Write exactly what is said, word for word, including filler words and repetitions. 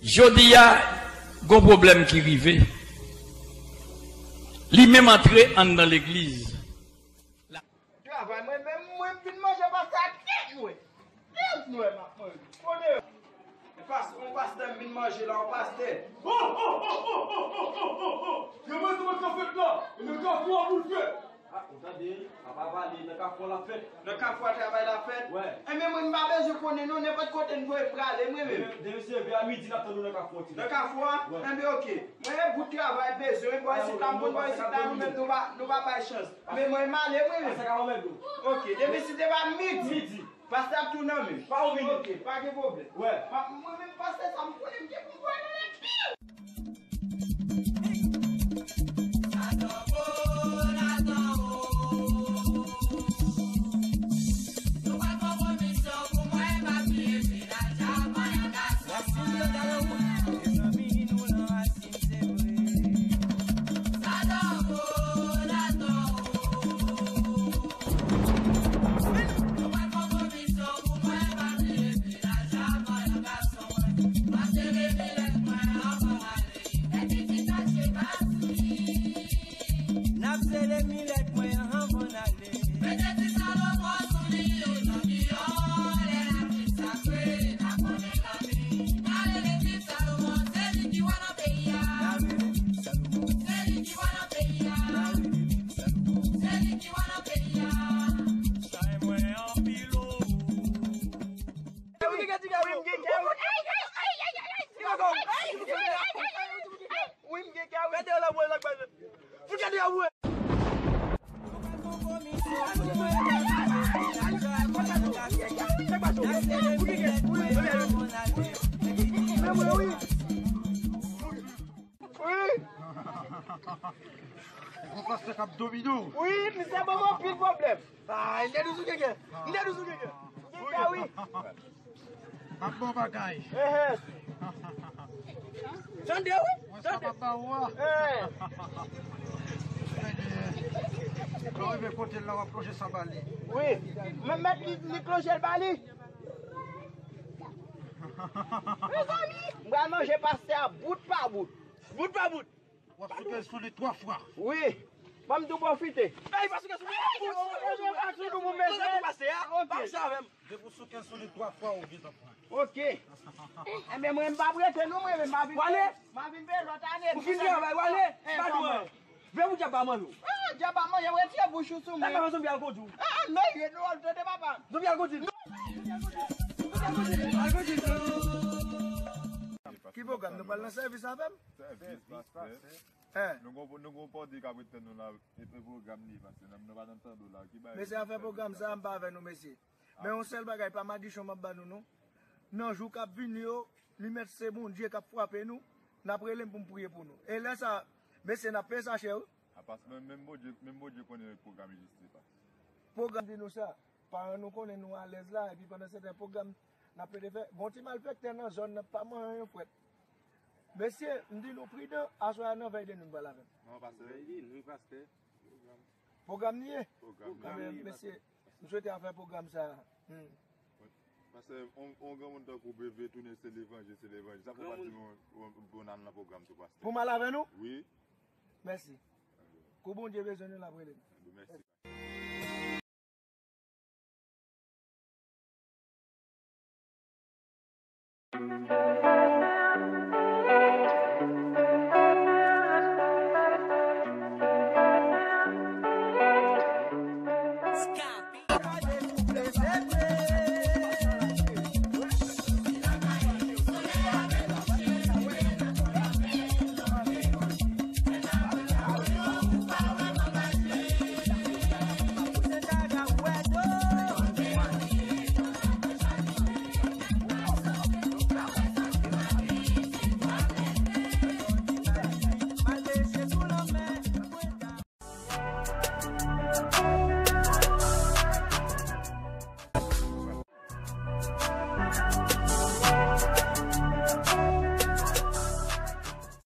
Jodi a, gon pwoblèm ki rive. Li menm antre anndan legliz. Travay mwen menm, mwen vin manje pastè a tèt mwen. Tèt mwen, m ap manje. Kote? Pas, yon pastè m vin manje la, yon pastè. Yo mwen sou mwen fèt la, e nan kafou a pou l fèt. Ah, ou tande, papa pale, nan kafou a l ap fèt. Nan kafou a travay la fèt? Wè. Enben, mwen, m pa bezwen konnen non, nenpòt kote n voye m prale, mwen menm. Demen, demen se leve a midi, n ap tann ou nan kafou a, ti. Nan kafou a? Wè. Enben, oke. Mwen, bout travay, bezwen, bò isit la, moun bò isit la, nou menm, nou pa, nou pa bay chans. Men mwen, m ale, mwen menm. Sa ka pwomèt ou. Oke, demen si se pa midi. Midi. Pastè ap tounen men. Pa ou vini. Oke, pa gen pwoblèm. Wè. Pa, mwen menm pastè sa m konnen m gen pou m pran nan lèt. N ap sele milèt mwen anvan n ale. Mete ti Salomon sou li, zanmi yo, lè lapli sakre, n ap konnen kanpe. N ale lekip Salomon, se li ki wa nan peyi a. N a rele Salomon. Se li ki wa nan peyi a. N a rele Salomon. Se li ki wa nan peyi a. Chay mwen anpil o. Wi, m gen kè, wi. Wi, m gen kè, wi. Wi, m gen kè, wi. Gade la, mwen, la, gade. Fout gade la, mwen. Wi. Wi. Yon pastè k ap domine w. Wi, misye ban m anpil pwoblèm. Ah, m te di w sou kenken. M te di w sou kenken. Kenken, wi. M ap bon bagay. Ehe. Tande, wi. Mwen sa m ap ba ou a. Eh. Lè w rive kote l la, w ap klonje sa ba li. Wi. Men mèt li, li klonje l ba li. Mezanmi. M pral manje pastè a bout pa bout. Bout pa bout. W ap souke sou li twa fwa. Wi. Ban m tou pwofite. Ey, pa souke sou li. Ey, pa souke sou li pou mesye. Pastè a, pa fè sa avè m. Depi w souke sou li twa fwa, ou gentan pran. Oke. Enben, mwen, m p ap rete non, mwen, m a vin. W ale? M a vin peye lòt ane. Ou fin travay, w ale? Eh, pa dwe. Vle pou dyab pa manje w. Ah, dyab pa manje, retire bouch ou sou mwen. Sa ka fè zonbi al kondi w? Ah, non, non, tande papa. Zonbi al kondi l. Zonbi al kondi l. Al kondi l. Ki pwogram? Nou pral nan sèvis avè m? Sèvis, pastè. Hein? Nou gon, nou gon pòdi k ap ret tann nou la, e, e pwogram li, pastè. Nou, nou pa nan tando la. Ki bagay? Mesye, afè pwogram sa, m pa avè nou, mesye. Men yon sèl bagay, pa madichon m ap ba nou, non. Nan jou k ap vini yo, li mèt se Bondye k ap frape nou, n ap rele m pou m priye pou nou. E lè sa, mesye, n ap peye sa chè, wi. A, pastè, menm, menm Bondye, menm Bondye konnen pwogram egziste, pastè. Pwogram di nou sa. Paran nou konnen nou alèz la, epi pandan se tan pwogram n ap plede fè. Gon ti malfektè nan zòn nan, pa manyen yon fwèt. Mesye, m di nou pridan, aswè a nan vèy de nuit n pral avè m. Non, pastè. Vèy de nuit, pastè. Pwogram li ye? Pwogram li ye. Mesye, m swete afè pwogram sa. Hmm. Pastè, on, on granmoun tankou Beve tounen se levanjil, se levanjil. Sa fè pati nou, nou, nou al nan pwogram tou, pastè. Pou m al avè nou? Wi. Mèsi. Kou Bondye bezwen nou, l ap rele nou. Mèsi.